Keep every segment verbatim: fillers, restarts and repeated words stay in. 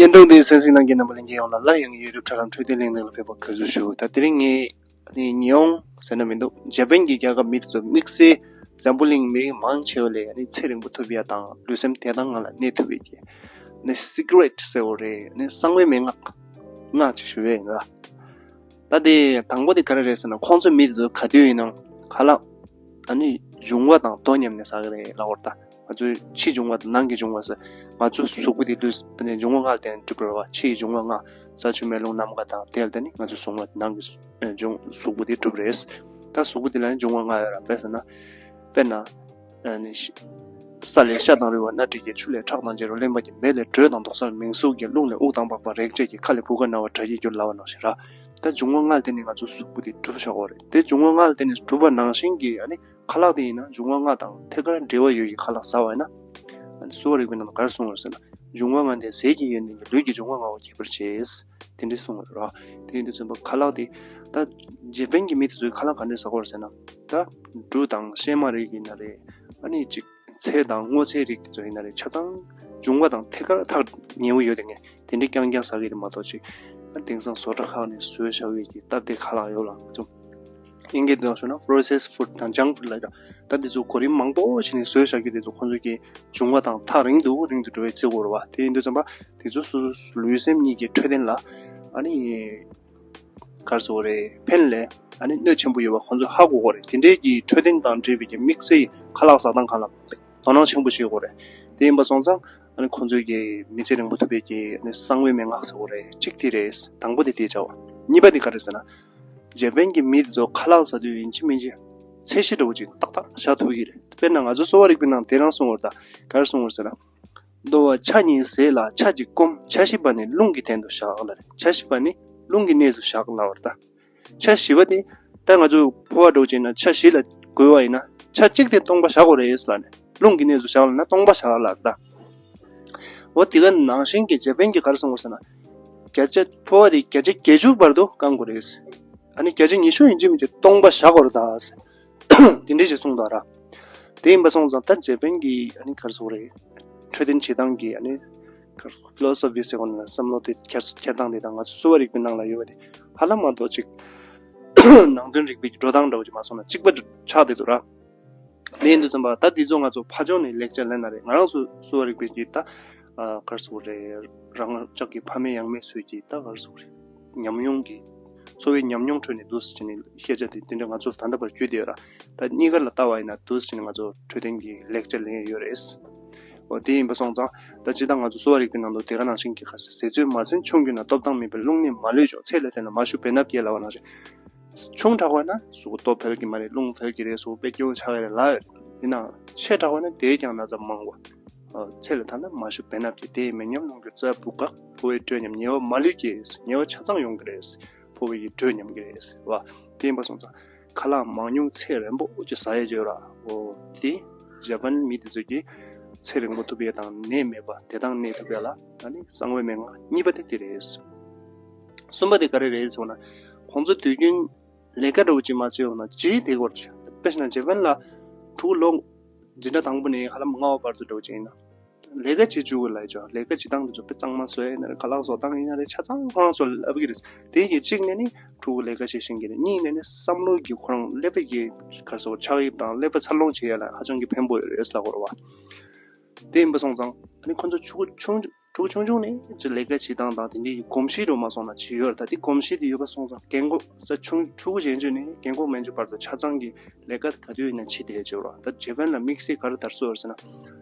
བརྙན་ཐུང་འདི་གསན་གཟིགས་གནང་མཁན་རྣམ་པ་ལྷན་རྒྱས་ཡོངས་ལ་སླར་ཡང་ཡུ་ཊུབ་དྲ་ལམ་འཕྲོད་བསྟེན་གླེང་སྟེགས་ལ་ཕེབས་པར་གུས་བསུ་ཞུ། ད་དེ་རིང་ངས་ནི་ཉི་ཧོང་ཟེར་ན་མི་འདུག་འཇར་པན་གྱི་རྒྱལ་ཁབ་མི་དེ་ཚོ་དམིགས་བསལ་འཛམ་བུ་གླིང་མི་རིགས་མང་ཆེ་བ་ལ་ནི་ཚེ་རིང་པོ་ཐོབ་ཡ་དང་ལུས་སེམས་བདེ་ཐང་ངང་ལ་གནས་ཐུབ་ཡ་གི་ནི་སི་ཀི་རེཊ་ཟེར་བ་རེད། ནི་གསང་བའི་མན་ངག་ངག་ཅིག་ཞུ་ཡ་ཡིན་ལ། ད་དེ་དང་པོ་དེ་ག་རེ་རེད་ཟེར་ན། ཁོང་ཚོ་མི་དེ་ཚོ་ག་དུས་ཡིན་ནའང་ཁ་ལག་ཨ་ནི་འབྱུང་བ་དང་དོ་མཉམ་ནས་ཟ་གི་རེད་ལབ་པ་རེད་ད། ང་ཚོའི་ཕྱིའི་འབྱུང་བ་དང་ནང་གི་འབྱུང་བ་ཟེར། ང་ཚོའི་གཟུགས་པོ་དེ་ལུས་ཨ་ནི་འབྱུང་བ་ལྔ་ལ་བརྟེན་ནས་གྲུབ་པ་རེད་བ། ཕྱིའི་འབྱུང་བ་ལྔ། རྩ་ཆུ་མེ་རླུང་ནམ་མཁའ་དང་དེ་ལ་བརྟེན་ནས་ང་ཚོའི་གཟུགས་པོ་ནང་གི་ཨ་འབྱུང་གཟུགས་པོ་དེ་གྲུབ་རེད། ད་གཟུགས་པོ་དེ་ལ་ནི་འབྱུང་བ་ལྔ་ཡོད་ར། དཔེ་ཟེར་ན། དཔེར་ན། ཨ་ནི་ཤ་ས་ལས་ཤ་དང་རུལ་བ། སྣ་འདྲེས་སྐྱེས། ཆུ་ལས་ཁྲག་དང་འབྱེར་བ། རློན་པ་སྐྱེས། མེ་ལས་དྲོད་དང་མདོག་གསར་མིང་གཟུགས་སྐྱེས། རླུང་ལས་དབུགས་དང་པགས་པ་རེག་བྱ་སྐྱེས། མཁའ་ལས་བུ་ག་ན་བ་དྲ་ཡིས་བསྒྱུར་ལབ་པ་ནང་བཞིན་ར། ད་འབྱུང་བ་ལྔ་དེ་ནི་ང་ཚོ་གཟུགས་པོ་དེ་གྲུབ་བཞག་གོ་རེད། དེ་འབྱུང་བ་ལྔ་དེ་ནི་གྲུབ་པ་ནང་བཞིན་གྱི་ཨ་ནི་ཁ་ལག་དེ་ཡིན་ན་འབྱུང་བ་ལྔ་དང་ཐད་ཀར་འབྲེལ་བ་ཡོད་ཀྱི་ཁ་ལག་ཟ་བ་ཡིན་ན། ཨ་ནི་གསོ་བ་རིག་པའི་ནང་དུ་ག་རེ་གསུངས་ཡོད་ཟེར་ན། འབྱུང་བ་ལྔ་དེ་ཟས་ཀྱི་ཡོན་ཏན་གྱིས་ལུས་ཀྱི་འབྱུང་བ་ལྔ་པོ་ཁྱད་པར་བྱེད། དེ་འདྲའི་གསུངས་ཡོད་ར། དེ་ཡིན་དུས་ཙམ་པ་ཁ་ལག་དེ། ད་འཇར་པན་གྱི་མི་དེ་ཚོའི་ཁ་ལག་ག་འདྲ་ཟ་གོ་རེད་ཟེར་ན། ད་འབྲུ་དང་ཤལ་མ་རིགས་ཡིན་ན་རེད། ཨ་ནི་ཅིག་ཚལ་དང་སྔོ་ཚལ་རིགས་དེ་ཚོ་ཡིན་ན་རེད། ཆ་ཚང་འབྱུང་བ་དང་ཐད་ཀར་ཐག་ཉེ་བོ་ཡོད་དེ། ངས་དེ་འདྲའི་རྐྱང་རྐྱང་ཟ་གི་རེད་མ་གཏོགས། ཅིག་ཨ་དེང་སང་བཟོ་གྲྭ་ཁག་ནས་བཟོས་བཞག་ཡོད་ཀྱི་སྟབས་བདེ་ཁ་ལག་ཡོད་ལ། ང་ཚོ་དབྱིན་སྐད་དུ་ཞུ་ན་processed food དང་junk food ལབ་ཀྱང་། ད་དེ་ཚོ་གོ་རིམ་མང་པོ་ཞིག་ནས་བཟོས་བཞག་རྒྱུ་དེ་ཚོ་ཁོང་ཚོ་གི་འབྱུང་བ་དང་ཐག་རིང་དུ་རིང་དུ་འགྲོ་བའི་ཚེ་གོ་རེད་བ། དེ་ཡིན་དུས་ཙམ་པ་དེ་ཚོ་སོ་སོ་ལུས་སེམས་གཉིས་ཀྱི་འཕྲོད་བསྟེན་ལ་ཨ་ནི་ག་རེ་ཟེར་དགོས་རེད། ཕན་ལས་ཨ་ནི་གནོད་ཆེན་པོ་ཡོད་པ་ཁོང་ཚོས་ཧ་གོ་གོ་རེད། དེ་འདྲའི་གི་འཕྲོད་བསྟེན་དང་འབྲེལ་བའི་གི་དམིགས་བསལ་ཁ་ལག་ཟ་སྟངས་སྒང་ལ་དོ་སྣང་ཆེན་པོ་བྱེད་དགོས་རེད། དེ་ཡིན་པ་སོང་ཙང་ཨ་ནི་ཁོང་ཚོའི་གི་མི་ཚེ་རིང་པོ་ཐུབ་པའི་གི་ཨ་ནི་གསང་བའི་མན་ངག་ཟེར་དགོས་རེད། གཅིག་དེ་རེད། དང་པོ་དེ་དེ་བྱ་བ། གཉིས་པ་དེ་ག་རེ་ཟེར་ན། འཇར་པན་གྱི་མི་དེ་ཚོ་ཁ་ལག་ཟ་དུས་ཡིན་གཅིག་མིན་གཅིག་ཚད་གཞི་འདྲ་བོ་ཅིག་ཏག་ཏག་བཞག་ཐུབ་ཀྱི་རེད། དཔེར་ན་ང་ཚོ་གསོ་བ་རིག་པའི་ནང་དེ་རང་གསུངས་པ་རེད་ད། ག་རེ་གསུངས་པ་རེད་ཟེར་ན། ལྟོ་བ་ཆ་གཉིས་ཟས་ལ་ཆ་གཅིག་སྐོམ། ཆ་བཞི་པ་ནི་རླུང་གི་སྟེང་དུ་བཞག་ལབ་རེད། ཆ་བཞི་པ་ནི་རླུང་གི་གནས་སུ་བཞག་ལབ་པ་རེད་ད། ཆ་བཞི་པ་དེ་ད་ང་ཚོ་ཕོ་བ་འདྲ་བོ་ཅིག་ཡིན་ན་ཆ་བཞི་ལ་བགོས་པ་ཡིན་ན་ཆ་གཅིག་དེ་སྟོང་པ་བཞག་དགོས་རེད་ལབ་ནས། རླུང་གི་གནས་སུ་བཞག་ལབ་ན་སྟོང་པ་བཞག་ལབ་རེད་ད། འོ་དེ་ག་ནང་བཞིན་གྱི་འཇར་པན་གྱིས་ག་རེ་གསུངས་པ་རེད་ཟེར་ན། བརྒྱ་ཆ་ཕོ་བ་དེ་བརྒྱ་ཆ་བརྒྱད་ཅུ་བར་དུ་བཀང་དགོས་རེད། ཨ་ནི་བརྒྱ་ཆ་ཉི་ཤུ་ཡིན་གཅིག་མིན་གཅིག་སྟོང་པ་བཞག་དགོས་རེད་ད། དེ་འདྲས་ཅིག་གསུངས་འདུག་ར། དེ་ཡིན་པ་སོང་ཙང་ད་འཇར་པན་གྱི་ཨ་ནི་ག་རེ་ཟེར་དགོས་རེད། འཕྲོད་བསྟེན་བྱེད་སྟངས་ཀྱི་ཨ་ནི་ག་རེ་ཟེར་དགོས། ཕི་ལོ་སོ་ཕི་ཟེར་དགོས་ན་གསུམ་ལོ་དེ་འཁྱེར་འཁྱེར་སྟངས་དེ་དང་ང་ཚོ་གསོ་བ་རིག་པའི་ནང་ལ་ཡོད་པ་དེ་ཧ་ལམ་མ་གཏོགས་ཅིག་ནང་དོན་རིག་པའི་འགྲོ་སྟངས་འདྲ་བོ་ཅིག་མ་སོང་ན་གཅིག་པ་ཆགས་བསྡད་འདུག་ར། དེ་ཡིན་དུས་ཙམ་པ་ད་འདི་ཚོ་ང་ཚོ་ཕ་ཕྱོགས་ནས་ལེགས་ཆ་ལེན་ན་རེད། ང་རང་ཚོ་གསོ་བ་རིག་པའི་ཀྱི་ད་ཨ་ག་རེ་ཟེར་དགོས་རེད། རང་ཅག་གི་ཕ་མེས་ཡང་མེས་ཚོས་ཀྱི་ད་ག་རེ་ཟེར་དགོས་རེད། ཉམས་མྱོང་གི་འཚོ་བའི་ཉམས་མྱོང་ཁྲོད་ནས་འདུག་སེ་བྱས་ནས་བཤད་བྱ་དེ་དེ་འདྲ་ང་ཚོ་ད་ལྟ་བར་བརྒྱུད་བསྡད་ཡོད་ར། ད་གཉིས་ཀ་ལ་ལྟ་བ་ཡིན་ན་འདུག་སེ་བྱས་ནས་ང་ཚོ་འཕྲོད་བསྟེན་གྱི་ལེགས་ཆ་ལེན་ཡས་ཡོད་རེད། འོ་དེ་ཡིན་པ་སོང་ཙང་ད་སྤྱིར་བཏང་ང་ཚོ་གསོ་བ་རིག་པའི་ནང་དུ་དེ་ག་ནང་བཞིན་གྱི་ག་ཟེར། ཟས་ཚོད་མ་ཟིན་ཆུང་གྱུར་ན། ལྟོ་བཏང་མེད་པའི་རླུང་ནད་མ་ལུས་འཇོམས། ཚད་ལས་འདས་ན་མ་ཞུ་བེ་སྣབས་སྐྱེད་ལབ་པ་ནང་བཞིན། ཆུང་དྲགས་པ་ན་གཟུགས་པོ་སྟོབས་འཕེལ་གྱི་མ་རེད། རླུང་འཕེལ་གྱི་རེད། གཟུགས་པོ་དཔེ་སྐྱོ་བོ་ཆགས་ཀྱི་རེད་ལབ་ཡོད། ཡིན་ནའང་ཆེ་དྲགས་པ་ན་དེས་ཀྱང་ན་ཚ་མང་བ། ཨ་ཚད་ལས་ཐར་ན་མ་ཞུ་བེ་སྣབས་ཀྱིས། དེས་མི་ཉམས་རླུང་འགྱུར་རྩ་བུག་འགག་ཕོ་བའི་དྲོད་ཉམས། ཉེ་བ་མ་ལུས་སྐྱེ། ཉེ་བ་ཆ་ཚང་ཡོང་གི་རེད། ཕོ་བའི་དྲོད་ཉམས་ཀྱི་རེད་བ། དེ་ཡིན་པ་སོང་ཙང་ཁ་ལག་མང་ཉུང་ཚད་རན་པོ་ཅིག་ཟ་ཡས་ཅིག་ཡོད་ར། འོ་དེ་ཇ་པན་མི་དེ་ཚོ་གིས་ཚེ་རིང་པོ་ཐུབ་ཡས་དང་ནད་མེད་པ་བདེ་ཐང་གནས་ཐུབ་ཡས་ལ་ཨ་ནི་གསང་བའི་མན་ངག་གཉིས་པ་དེ་དེ་རེད། གསུམ་པ་དེ་ག་རེ་རེད་ཟེར་བ་ན། ཁོང་ཚོ་དུས་རྒྱུན་ལས་ཀ་འདྲ་བོ་ཅིག་མ་བྱས་ཡོང་ན་ཅིའི་དེ་སྐོར་བྱས། དཔེ་བཞག་ན་ཇ་པན་ལ་ཕྲུ་གུ་ལོ་འཛིན་གྲྭ་དང་པོ་ནས་ཧ་ལམ་ལྔ་པ་བར་དུ་འདྲ་བོ་ཅིག་ཡིན་ན་ལས་ཀ་བྱེད་བཅུག་གི་ལབ་ཡོད་ཅོ། ལས་ཀ་བྱེད་སྟངས་དེ་ཚོ་དཔེ་གཙང་མ་བཟོ་ཡ་ཡིན་ན་རེད། ཁ་ལག་བཟོ་སྟངས་ཡིན་ན་རེད། ཆ་ཚང་ཁོ་རང་ཚོ་ལབ་ཀྱི་རེད། དེ་གི་གཅིག་ནས་ནི་ཕྲུ་གུ་ལས་ཀ་བྱེད་ཤེས་ཀྱི་རེད། གཉིས་ནས་ནི་བསམ་བློ་གི་ཁོ་རང་ཀླད་པ་གི་ག་རེ་ཟེར་དགོས། ཆགས་དབྱིབས་དང་ཀླད་པ་འཚར་ལོངས་བྱེད་ཡ་ལ་ཧ་ཅང་གི་ཕན་པོ་ཡོད་རེད་ལབ་དགོས་རེད་བ། དེ་ཡིན་པ་སོང་ཙང་ཨ་ནི་ཁོ་ཚོ་ཕྲུ་གུ་ཆུང་ཕྲུ་གུ་ཆུང་ཆུང་ནས་ཅིག་ལས་ཀ་བྱེད་སྟངས་དང་དེ་འདྲའི་གོམས་གཤིས་འདྲ་བོ་མ་སོང་ན་ཅིག་ཡོད་རེད། ད་དེ་གོམས་གཤིས་དེ་ཡོད་པ་སོང་ཙང་རྒན་གོག་ས་ཆུང་ཕྲུ་གུ་གཞན་ཚོ་ནས་རྒན་གོག་མན་ཆད་བར་དུ་ཆ་ཚང་གི་ལས་ཀ་ག་དུས་ཡིན་ན་བྱེད་བསྡད་ཀྱི་ཡོད་རེད། ད་ཇ་པན་ལ་དམིགས་བསལ་ག་རེ་དར་སྲོལ་ཡོད་རེད་ཟེར་ན།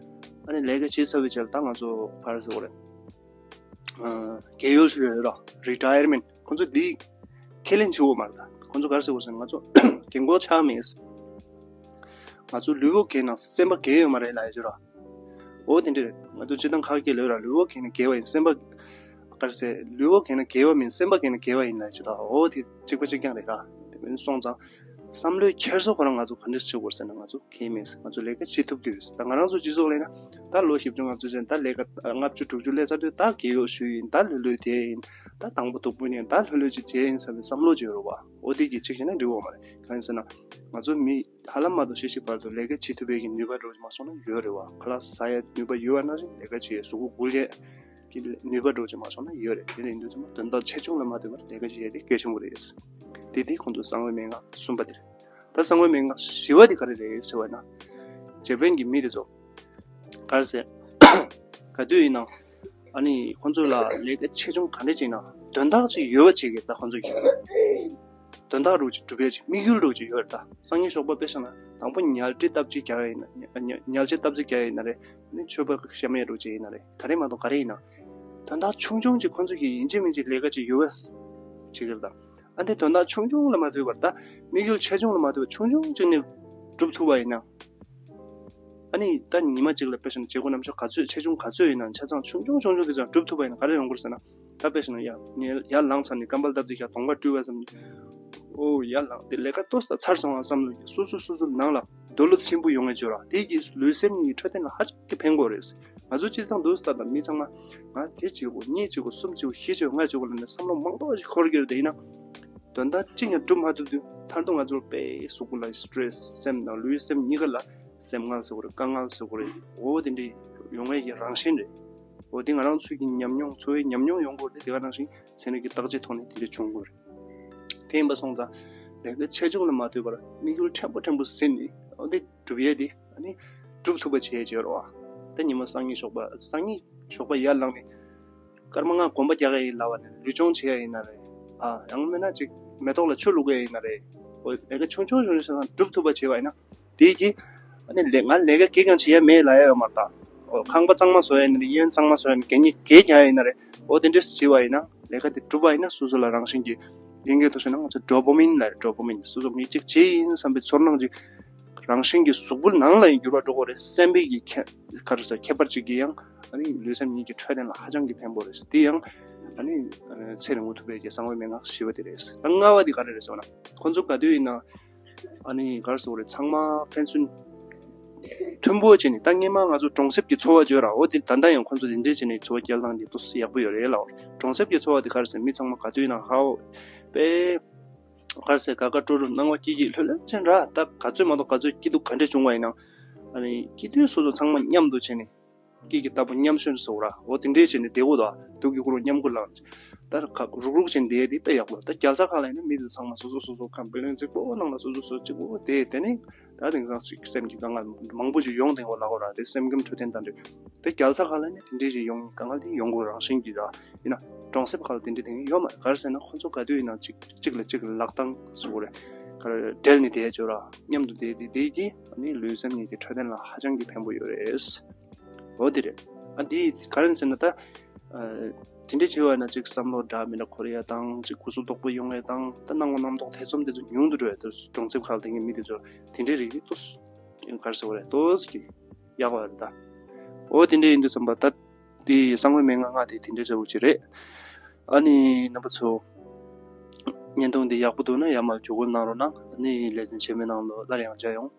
ཨ་ནི་ལས་ཀ་བྱེད་ཚར་བའི་རྗེས་ལ་ད་ང་ཚོ་ག་རེ་ཟེར་དགོས་རེད། ཨ་རྒས་ཡོལ་ཞུ་ཡ་ཡོད་རེད། རི་ཊ་ཡར་མེན་ཊི། ཁོ་ཚོ་འདི་ཁས་ལེན་བྱེད་དགོས་མ་རེད། ད་ཁོ་ཚོ་ག་རེ་ཟེར་དགོས་ཟེར་ན་ང་ཚོ་རྒན་གོག་ཆགས་མེད། ང་ཚོ་ལུས་པོ་རྒས་ན་སེམས་པ་རྒས་ཡོད་མ་རེད་ལབ་ཡ་ཅིག་ཡོད་རེད། འོ་དེ་འདྲ་རེད། ང་ཚོ་སྤྱིར་བཏང་ཁ་སྐད་ལ་ཡོད་ར། ལུས་པོ་རྒས་ན་རྒས་པ་ཡིན། སེམས་པ་ག་རེ་ཟེར། ལུས་པོ་རྒས་ན་རྒས་པ་མིན། སེམས་པ་རྒས་ན་རྒས་པ་ཡིན་ལབ་ཅིག་ད། འོ་དེ་གཅིག་པ་གཅིག་རྐྱང་རེད་ར། དེ་མིན་སོང་ཙང་བསམ་བློའི་འཁྱེར་སོ་ཁོ་རང་ང་ཚོ་ག་འདྲ་བྱེད་དགོས་ཟེར་ན། ང་ཚོ་གལ་མེད། ང་ཚོ་ལས་ཀ་བྱེད་ཐུབ་ཀྱི་ཡོད། ད་ང་རང་ཚོ་སྤྱི་ཚོགས་ལ་ཡིན་ན་ད་ལོ་བཞི་བཅུ་ལྔ་བཅུ་ཅན། ད་ལས་ཀ་ལྔ་བཅུ་དྲུག་ཅུ་སླེབས་ཚར་དུས་ད་རྒས་ཡོལ་ཞུས་ཡིན། ད་ལྷོད་ལྷོད་བསྡད་ཡིན། ད་དང་པོ་སྡུག་པོ་ཡིན། ད་ལྷོད་ལྷོད་ཅིག་བྱས་ཡིན་བསམ་པའི་བསམ་བློ་ཅིག་ཡོད་རེད་བ། འོ་དེ་གི་གཅིག་བྱས་ན་འགྲིག་གི་མ་རེད། གང་ཡིན་ཟེར་ན་ང་ཚོ་མི་ཧ་ལམ་མ་གཏོགས་ཤི་ཤི་བར་དུ་ལས་ཀ་བྱེད་ཐུབ་པའི་གི་ནུས་པ་འདྲ་བོ་མ་སོང་ན་ཡོད་རེད་བ། ཁ་ལག་ཟ་ཡ་ནུས་པ་ཡོད་པ་ནང་བཞིན་ལས་ཀ་བྱེད་ཡ་གཟུགས་པོ་འགུལ་ཡ། གི་ནུས་པ་འདྲ་བོ་ཅིག་མ་སོང་ན་ཡོད་རེད། དེ་ལས་ཡིན་དུས་ཙམ་པ་དོན་དག་ཆེ་ཆུང་ལ་མ་ལྟོས་པར་ལས་ཀ་བྱེད་ཡ་དེ་གལ་ཆེན་པོ་རེད། དེ་དེ་ཁོང་ཚོ་གསང་བའི་མན་ངག་གསུམ་པ་དེ་རེད། ད་གསང་བའི་མན་ངག་བཞི་པ་དེ་ག་རེ་རེད་ཟེར་བ་ན། འཇར་པན་གྱི་མི་དེ་ཚོ་ག་རེ་ཟེར། ག་དུས་ཡིན་ནའང་ཨ་ནི་ཁོང་ཚོ་ལ་ལས་ཀ་ཆེ་ཆུང་ག་འདྲ་ཅིག་ཡིན་ན་དོན་དག་ཅིག་ཡོད་པ་ཅིག་གི་ད་ཁོང་ཚོ་གི་དོན་དག་རུ་ཅིག་སྒྲུབ་ཡ་ཅིག་དམིགས་ཡུལ་རུ་ཅིག་ཡོད་རེད། ད་སང་ཉིན་ཞོགས་པ་དཔེ་བཞག་ན་དང་པོ་ཉལ་ཁྲི་སྟབས་གཅིག་རྒྱག་ཡ་ཡིན་ན། ཉལ་ཉལ་ཆས་སྟབས་གཅིག་རྒྱག་ཡ་ཡིན་ན་རེད། ཨ་ནི་མཆོད་པ་བཤམ་ཡ་རུ་ཅིག་ཡིན་ན་རེད། ག་རེ་མ་གཏོགས་ག་རེ་ཡིན་ན་དོན་དག་ཆུང་ཆུང་ཅིག་ཁོང་ཚོ་གི་ཡིན་གཅིག་མིན་གཅིག་ལས་ཀ་ཅིག་ཡོད་པ་ཅིག་རེད། ད་ཨ་འདི་དོན་དག་ཆུང་ཆུང་ལ་མ་ལྟོས་པར་ད་དམིགས་ཡུལ་ཆེ་ཆུང་ལ་མ་ལྟོས་པར་ཆུང་ཆུང་ཅིག་ནས་སྒྲུབ་ཐུབ་པ་ཡིན་ན། ཨ་ནི་ད་ཉི་མ་གཅིག་ལ་དཔེ་བཞག་ན་བྱེད་སྒོ་རྣམ་གཞག་ག་ཚོད་ཆེ་ཆུང་ག་ཚོད་ཡིན་ན་ཆ་ཚང་ཆུང་ཆུང་ཆུང་ཆུང་དེ་ཚོ་སྒྲུབ་ཐུབ་པ་ཡིན་ན་ག་རེ་ཡོང་གི་རེད་ཟེར་ན། ད་དཔེ་བཞག་ན་ཡར་ཡར་ལངས་ཚར་ནས་རྐང་པ་སྟབས་གཅིག་བཞག་གདོང་པ་བཀྲུས་པ་བསམ། ཨོ་ཡར་ལངས་དེ་ལས་ཀ་ཏོག་ཙམ་ཚར་སོང་བ་བསམ་བློ་སོ་སོ་སོ་སོ་ནང་ལ་འདོད་བློ་ཚིམ་པོ་ཡོང་ཡ་བྱོས་ར། དེ་གིས་ལུས་སེམས་གཉིས་ཀྱི་འཕྲོད་བསྟེན་ལ་ཧ་ཅང་གི་ཕན་གྱི་རེད། ང་ཚོ་སྤྱིར་བཏང་འདུག་ད་ལྟ་མི་ཚང་མ་ང་དེ་བྱེད་དགོས་གཉིས་བྱེད་དགོས་གསུམ་བྱེད་དགོས་བཞི་བྱེད་དགོས་ལྔ་བྱེད་དགོས་ལབ་ནས་བསམ་བློ་མང་པོ་ཞིག་འཁོར་གྱི་རེད། དེ་ཡིན་ན་དོན་དག་གཅིག་ཀྱང་སྒྲུབ་མ་ཐུབ་དུས་མཐར་ཐུག་ང་ཚོར་དཔེ་གཟུགས་པོ་ལ་སི་ཊེ་རེ་སི་སེམས་དང་ལུས་སེམས་གཉིས་ཀ་ལ་སེམས་དངངས་ཟེར་དགོས་རེད། དཀའ་ངལ་ཟེར་དགོས་རེད། འོ་དེ་འདྲའི་ཡོང་བའི་གི་རང་བཞིན་རེད། འོ་དེ་ང་རང་ཚོའི་གི་ཉམས་མྱོང་འཚོ་བའི་ཉམས་མྱོང་ཡོང་དགོས་རེད། དེ་ག་རང་བཞིན་ཚན་རིག་གི་བརྟག་དཔྱད་ཐོག་ནས་དེ་འདྲ་བྱུང་དགོས་རེད། དེ་ཡིན་པ་སོང་ཙང་ལས་ཀ་ཆེ་ཆུང་ལ་མ་ལྟོས་པར་དམིགས་ཡུལ་ཕྲན་བུ་ཕྲན་བུ་ཟིན་ནས་འོ་དེ་སྒྲུབ་ཡས་དེ་ཨ་ནི་སྒྲུབ་ཐུབ་པ་བྱེད་ཡས་བྱེད་རོགས། ད་ཉི་མ་སང་ཉིན་ཞོགས་པ་སང་ཉིན་ཞོགས་པ་ཡར་ལངས་ནས་སྐར་མ་ལྔ་གོམ་པ་རྒྱག་ཡས་ཡིན་ལབ་པ་ནས་ལུས་སྦྱོང་བྱེད་ཡས་ཡིན་ན་རེད། ཨ་ཡང་མིན་ན་ཅིག་མེ་ཏོག་ལ་ཆུ་བླུག་ཡས་ཡིན་ན་རེད། འོ་ལས་ཀ་ཆུང་ཆུང་ཆུང་ཆུང་བྱས་ཙང་སྒྲུབ་ཐུབ་པ་བྱེད་པ་ཡིན་ན། དེ་གིས་ཨ་ནི་ལས་ང་ལས་ཀ་གང་ཡང་བྱེད་ཡ་མེད་ལབ་ཡ་ཡོད་མ་རེད་ད། ཨོ་ཁང་པ་གཙང་མ་བཟོ་ཡ་ཡིན་ན་རེད། གཡོན་གཙང་མ་བཟོ་ཡ་ཡིན་ན་རེད། གད་སྙིགས་གང་རྒྱག་ཡ་ཡིན་ན་རེད། ཨོ་དེ་འདྲས་བྱས་པ་ཡིན་ན་ལས་ཀ་དེ་གྲུབ་པ་ཡིན་ན་སོ་སོ་ལ་རང་བཞིན་གྱིས་ཡིན་གྱི་འདུག་ཟེར་ན་ང་ཚོ་ཌོ་པ་མིན་ལབ་རེད། ཌོ་པ་མིན་སོ་སོ་མི་གཅིག་བྱས་ཡིན་བསམ་པའི་ཚོར་སྣང་ཅིག་རང་བཞིན་གྱིས་གཟུགས་པོ་ནང་ལ་ཡང་འགྱུར་བ་འགྲོ་གི་རེད། སེམས་པའི་གི་ཁྱད་ག་རེ་ཟེར་ཁྱད་པར་ཅིག་གིས་ཡང་ཨ་ནི་ལུས་སེམས་གཉིས་ཀྱི་འཕྲོད་བསྟེན་ལ་ཧ་ཅང་གི་ཕན་པོ་རེད། དེ་ཡང་ཨ་ནི་ཚེ་རིང་པོ་ཐུབ་པའི་གི་གསང་བའི་མན་ངག་བཞི་པ་དེ་རེད། ད་ལྔ་པ་དེ་ག་རེ་རེད་ཟེར་བ་ན་ཁོ་ཚོ་ག་དུས་ཡིན་ན། ཨ་ནི་ག་རེ་ཟེར་དགོས་རེད། ཚང་མ་ཕན་ཚུན་མཐུན་པོ་བྱས་ནས་ད་སྔོན་མ་ང་ཚོ་གྲོང་གསེབ་ཀྱི་འཚོ་བ་བརྗོད་ར། འོ་དེ་ད་ལྟ་ཡང་ཁོ་ཚོ་དེ་འདྲས་བྱས་ནས་འཚོ་བ་སྐྱེལ་སྟངས་དེ་ཏོག་ཙམ་ཡག་པོ་ཡོད་རེད་ལབ། གྲོང་གསེབ་ཀྱི་འཚོ་བ་དེ་ག་རེ་ཟེར་མི་ཚང་མ་ག་དུས་ཡིན་ན་ཧའོ་དཔེ་ག་རེ་ཟེར་དགའ་དགའ་སྤྲོ་སྤྲོ་སྣང་བ་སྐྱིད་སྐྱིད་ལྷོད་ལྷོད་བྱས་ར། ད་ག་ཚོད་མ་གཏོགས་ག་ཚོད་སྐྱིད་སྡུག་ག་འདྲས་བྱུང་བ་ཡིན་ན་ཨ་ནི་སྐྱིད་དུས་སོ་སོ་ཚང་མ་མཉམ་དུ་བྱས་ནས། སྐྱིད་ཀྱི་རྟ་ཕོ་མཉམ་ཞོན་ཟེར་བ་ར། འོ་དེ་འདྲའི་བྱས་ནས་བསྡད་དགོས་དོ། སྡུག་གི་ཁུར་མཉམ་ཁུར་ལངས། ད་རུག་རུག་བྱས་ནས་བསྡད་དེ་དཔེ་ཡག་པོ། ད་རྒྱལ་ས་ཁག་ལ་ཡིན་ན་མི་དེ་ཚང་མ་སོ་སོ་སོ་སོ་ཁང་བུ་ལོན་གཅིག་པོ་ནང་ལ་སོ་སོ་སོ་གཅིག་པོ་བསྡད་དེ་ནས་ད་དེང་སང་ཞིག་སེམས་ཀྱི་དཀའ་ངལ་མང་པོ་ཞིག་ཡོང་དེ་འོ་ལ་གོ་ར། དེ་སེམས་ཁམས་འཕྲོད་བསྟེན་དང་འབྲེལ། དེ་རྒྱལ་ས་ཁག་ལ་ཡིན་ན་དེ་འདྲའི་ཞིག་ཡོང་དཀའ་ངལ་དེ་ཡོང་དགོས་རང་བཞིན་གྱིས་ར། ཡིན་ན་གྲོང་གསེབ་ཁག་ལ་དེ་འདྲའི་དེ་ཡོད་མ་རེད། ག་རེ་ཟེར་ན་ཁོ་ཚོ་ག་དུས་ཡིན་ན་གཅིག་གཅིག་ལ་གཅིག་ལ་ལག་གདང་ཟེར་དགོས་རེད། ག་རེ་འབྲེལ་ནས་བསྡད་ཆོག་ར། མཉམ་དུ་བསྡད་དེ་དེ་གིས་ཨ་ནི་ལུས་སེམས་གཉིས་ཀྱི་འཕྲོད་བསྟེན་ལ་ཧ་ཅང་གི་ཕན་པོ་ཡོད་རེད། འོ་དེ་རེད། ཨ་འདི་ག་རེ་ཟེར་ན་ད། ཨ་དེ་འདྲ་བྱས་པ་ན་ཅིག་བསམ་བློ་འདྲ་མི་འདྲ་འཁོར་ཡ་དང་ཅིག་གུ་སུ་དོག་པོ་ཡོང་ཡ་དང་ད་སྣང་བ་རྣམ་རྟོག་ཐེ་ཚོམ་དེ་ཚོ་ཉུང་དུ་འགྲོ་ཡ། ད་གྲོང་གསེབ་ཁག་དེ་གི་མི་དེ་ཚོ་དེ་འདྲའི་རིགས་ཏོ་ག་རེ་ཟེར་བ་རེད། ཏོག་ཙམ་གི་ཡག་པ་རེད་ད། འོ་དེ་འདྲ་ཡིན་དུས་ཙམ་པ་ད་དེ་གསང་བའི་མན་ངག་ལྔ་དེ་དེ་འདྲ་ཟེར་བ་ཅིག་རེད། ཨ་ནི་རྣམ་པ་ཚོ་བརྙན་ཐུང་འདི་ཡག་པོ་འདུག་ན་ཡར་མར་བརྒྱུད་སྐུར་གནང་རོགས་གནང་། ཨ་ནི་ལེ་ཚན་རྗེས་མའི་ནང་ལ་སླར་ཡང་མཇལ་ཡོང་།